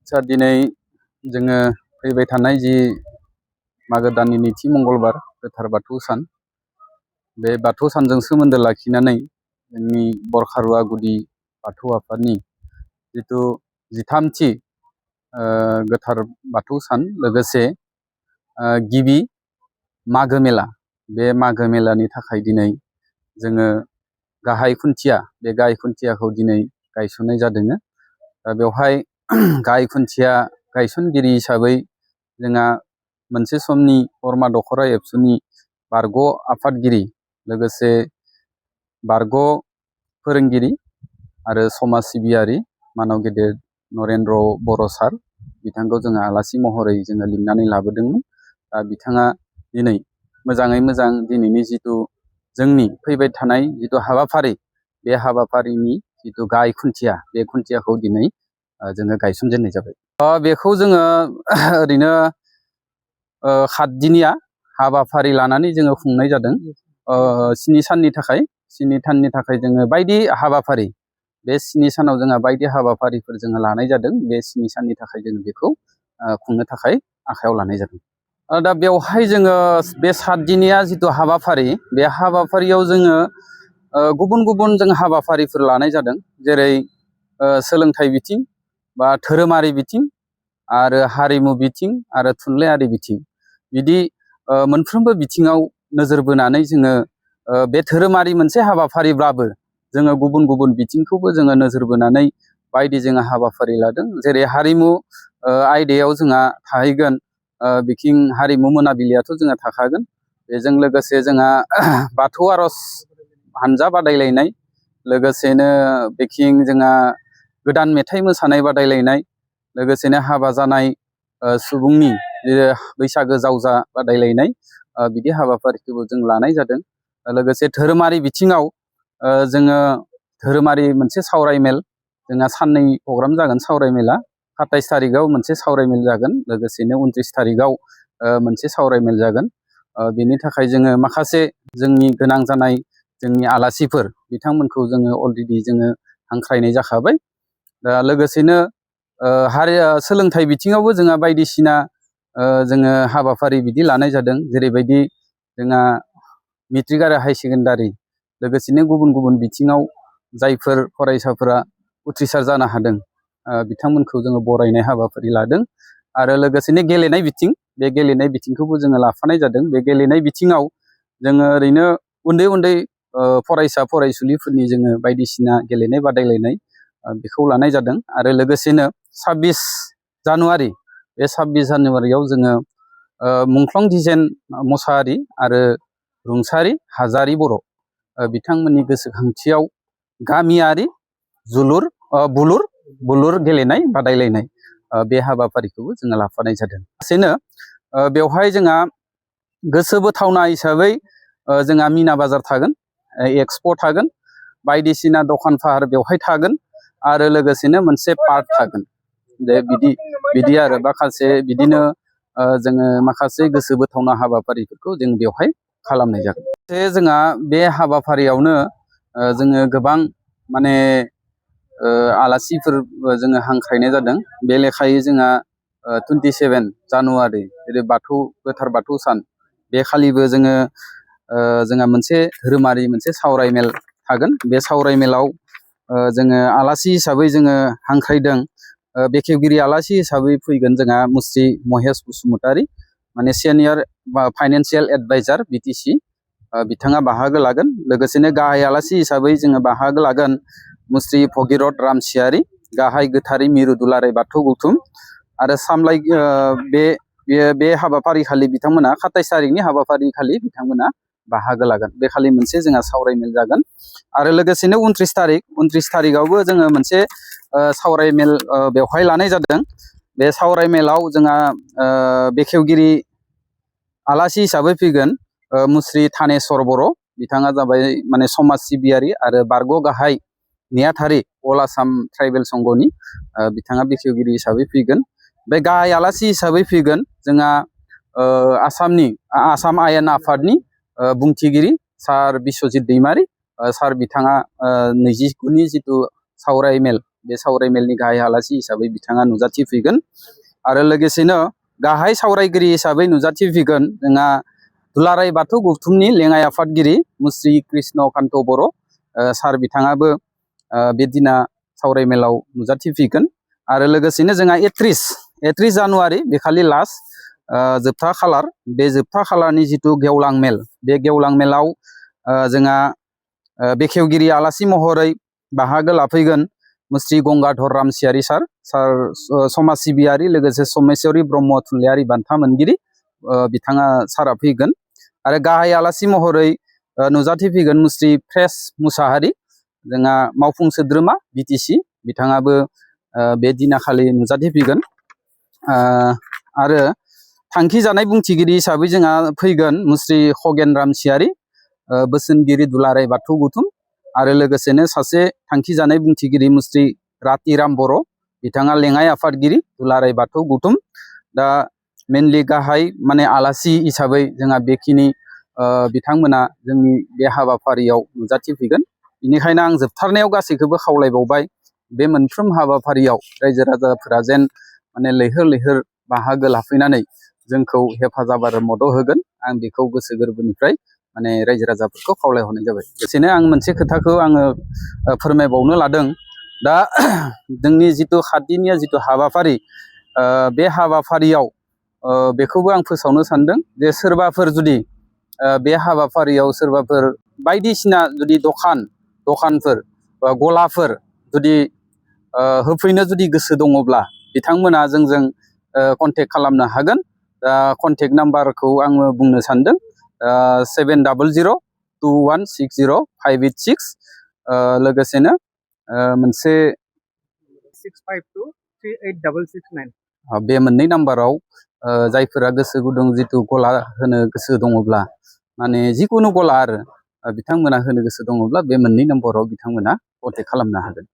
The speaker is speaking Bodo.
दिनै जोङो फैबाय थानाय जि मागो दाननि नैथि मंगलबार गोथार बाथौ सान बे बाथौ सानजों सोमोन्दो लाखिनानै जोंनि बरखारुवा गुदि बाथौ आफादनि जिथु 13थि गोथार बाथौ सान लोगोसे गिबि मागो मेला बे मागो मेलानि थाखाय दिनै जोङो गाहाय खुन्थिया बे गाहाय खुन्थियाखौ दिनै गायसननाय जादों। दा बेवहाय गाहाय खुन्थिया गायसनगिरि हिसाबै जोंहा मोनसे समनि बरमा दख'रा एबसुनि बारग' आफादगिरि लोगोसे बारग' फोरोंगिरि आरो समाज सिबियारि मानव गेदेर नरेन्द्र बर' सार बिथांखौ जोङो आलासि महरै जोङो लिंनानै लाबोदोंमोन। दा बिथाङा दिनै मोजाङै मोजां दिनैनि जिथु जोंनि फैबाय थानाय जिथु हाबाफारि बे हाबाफारिनि जिथु गाहाय खुन्थिया बे खुन्थियाखौ दिनै जोङो गायसनजेननाय जाबाय। बेखौ जोङो ओरैनो 7 दिनिया हाबाफारि लानानै जोङो खुंनाय जादों। 7 साननि थाखाय जोङो बायदि हाबाफारि बे 7 सानाव जोंहा बायदि हाबाफारिफोर जोङो लानाय जादों। बे 7 साननि थाखाय जोङो बेखौ खुंनो थाखाय आखायाव लानाय जादों। दा बेवहाय जोङो बे 7 दिनिया जिथु हाबाफारि बे हाबाफारियाव जोङो गुबुन गुबुन जों हाबाफारिफोर लानाय जादों। जेरै सोलोंथाइ बिथिं बा धोरोमारि बिथिं आरो हारिमु बिथिं आरो थुनलाइयारि बिथिं बिदि मोनफ्रोमबो बिथिङाव नोजोर बोनानै जोङो बे धोरोमारि मोनसे हाबाफारिब्लाबो जोङो गुबुन गुबुन बिथिंखौबो जोङो नोजोर बोनानै बायदि जोङो हाबाफारि लादों। जेरै हारिमु आयदायाव जोंहा थाहैगोन बिथिं हारिमु मोनाबिलियाथ' जोंहा थाखागोन। बेजों लोगोसे जोंहा बाथौ आर'ज हानजा बादायलायनाय लोगोसेनो बेखिं जोंहा गोदान मेथाइ मोसानाय बादायलायनाय लोगोसेनो हाबा जानाय सुबुंनि बैसागो जावजा बादायलायनाय बिदि हाबाफारिखौबो जों लानाय जादों। लोगोसे धोरोमारि बिथिङाव जोङो धोरोमारि मोनसे सावरायमेल जोंहा 2 प्रग्राम जागोन। सावरायमेला 27 थारिखआव मोनसे सावरायमेल जागोन लोगोसेनो 29 थारिखआव मोनसे सावरायमेल जागोन। बेनि थाखाय जोङो माखासे जोंनि गोनां जानाय जोंनि आलासिफोर बिथांमोनखौ जोङो अलरेडि जोङो हांख्रायनाय जाखाबाय। दा लोगोसेनो सोलोंथाइ बिथिङावबो जोंहा बायदिसिना जोङो हाबाफारि बिदि लानाय जादों। जेरैबायदि जोंहा मेट्रिक आरो हायार सेकेन्डारि लोगोसेनो गुबुन गुबुन बिथिङाव जायफोर फरायसाफोरा उथ्रिसार जानो हादों बिथांमोनखौ जोङो बरायनाय हाबाफारि लादों। आरो लोगोसेनो गेलेनाय बिथिं बे गेलेनाय बिथिंखौबो जोङो लाफानाय जादों। बे गेलेनाय बिथिङाव जोङो ओरैनो उन्दै उन्दै फरायसा फरायसुलिफोरनि जोङो बायदिसिना गेलेनाय बादायलायनाय बेखौ लानाय जादों। आरो लोगोसेनो 26 जानुवारि बे 26 जानुवारियाव जोङो मुंख्लं दिजेन मोसाहारि आरो रुंसारि हाजारि बर' बिथांमोननि गोसोखांथियाव गामियारि बुलुर गेलेनाय बादायलायनाय बे हाबाफारिखौबो जोङो लाफानाय जादों। लोगोसेनो बेवहाय जोंहा गोसो बोथावना हिसाबै जोंहा मिना बाजार थागोन, एक्सप' थागोन, बायदिसिना दखान फाहार बेवहाय थागोन आरो लोगोसेनो मोनसे पार्क थागोन। बिदि आरो माखासे बिदिनो जोङो माखासे गोसो बोथावना हाबाफारिफोरखौ जों बेवहाय खालामनाय जागोन। जोंहा बे हाबाफारियावनो जोङो गोबां माने आलासिफोर जोङो हांख्रायनाय जादों। बे लेखायै जोंहा 27 जानुवारि जेरै गोथार बाथौ सान बे खालिबो जोंहा मोनसे धोरोमारि मोनसे सावरायमेल थागोन। बे सावरायमेलाव जोङो आलासि हिसाबै जोङो हांख्रायदों। बेखेवगिरि आलासि हिसाबै फैगोन जोंहा मुस्रि महेश बसुमतारी माने सिनियर फाइनान्सियेल एडभाइजार बिटिसि बिथाङा बाहागो लागोन। लोगोसेनो गाहाय आलासि हिसाबै जोङो बाहागो लागोन मुस्रि भगिरथ रामसियारि गाहाय गोथारै मिरु दुलाराय बाथौ गौथुम आरो बे हाबाफारि खालि बिथांमोना 27 थारिखनि हाबाफारि खालि बिथांमोना बाहागो लागोन। बे खालि मोनसे जोंहा सावरायमेल जागोन। आरो लोगोसेनो 29 थारिखआवबो जोङो मोनसे सावरायमेल बेवहाय लानाय जादों। बे सावरायमेलाव जोंहा बेखेवगिरि आलासि हिसाबै फैगोन मुस्रि थानेस्वर बर' बिथाङा जाबाय माने समाज सिबियारि आरो बारग' गाहाय नेहाथारि अल आसाम ट्राइबेल संघनि बिथाङा बेखेवगिरि हिसाबै फैगोन। बे गाहाय आलासि हिसाबै फैगोन जोंहा आसाम आयेन आफादनि बुंथिगिरि सार बिस्वजित दैमारि सार बिथाङा 29नि जिथु सावरायमेल बे सावरायमेलनि गाहाय आलासि हिसाबै बिथाङा नुजाथिफैगोन आरो लोगोसेनो गाहाय सावरायगिरि हिसाबै नुजाथिफैगोन जोंहा दुलाराय बाथौ गौथुमनि लेङाइ आफादगिरि मुस्रि कृष्ण कान्त बर' सार बिथाङाबो बे दिना सावरायमेलाव नुजाथिफैगोन आरो लोगोसेनो जोंहा 31 जानुवारि बेखालि लास्ट जोबथा खालार बे जोबथा खालारनि जिथु गेवलां मेल बे गेवलां मेलाव जोंहा बेखेवगिरि आलासि महरै बाहागो लाफैगोन मुस्रि गंगाधर रामसियारि सार समाज सिबियारि लोगोसे समेश्वरी ब्रह्म थुनलाइयारि बान्था मोनगिरि बिथाङा सारा फैगोन आरो गाहाय आलासि महरै नुजाथिफैगोन मुस्रि प्रेस मुसाहारि जोंहा मावफुं सोद्रोमा बिटिसि बिथाङाबो बे दिनाखालि नुजाथिफैगोन आरो थांखि जानाय बुंथिगिरि हिसाबै जोंहा फैगोन मुस्रि खगेन रामसियारि बोसोनगिरि दुलाराय बाथौ गौथुम आरो लोगोसेनो सासे थांखि जानाय बुंथिगिरि मुस्रि रातिराम बर' बिथाङा लेङाइ आफादगिरि दुलाराय बाथौ गौथुम दा मेनलि गाहाय माने आलासि हिसाबै जोंहा बेखिनि बिथांमोना जोंनि बे हाबाफारियाव नुजाथिफैगोन बेनिखायनो आं जोबथारनायाव गासैखौबो खावलायबावबाय बे मोनफ्रोम हाबाफारियाव रायजो राजाफोरा जेन माने लैहोर लैहोर बाहागो लाफैनानै जोंखौ हेफाजाब आरो मदद होगोन आं बेखौ गोसो गोरबोनिफ्राय माने रायजो राजाफोरखौ खावलायहरनाय जाबाय लोगोसेनो आं मोनसे खोथाखौ आङो फोरमायबावनो लादों दा जोंनि जिथु खाथिनिया जिथु हाबाफारि बे हाबाफारियाव बेखौबो आं फोसावनो सानदों जे सोरबाफोर जुदि बे हाबाफारियाव सोरबाफोर बायदिसिना जुदि दखानफोर बा गलाफोर जुदि होफैनो जुदि गोसो दङब्ला बिथांमोना जोंजों कन्टेक्ट खालामनो हागोन दा कन्टेक्ट नाम्बारखौ आङो बुंनो सानदों 7002160586 लोगोसेनो मोनसे 652386669 बे मोननै नाम्बाराव जायफोरा गोसो गुदुं जिथु गला होनो गोसो दङब्ला माने जिकुनु गला आरो बिथांमोना होनो गोसो दङब्ला बे मोननै नाम्बाराव बिथांमोना कन्टेक्ट खालामनो हागोन।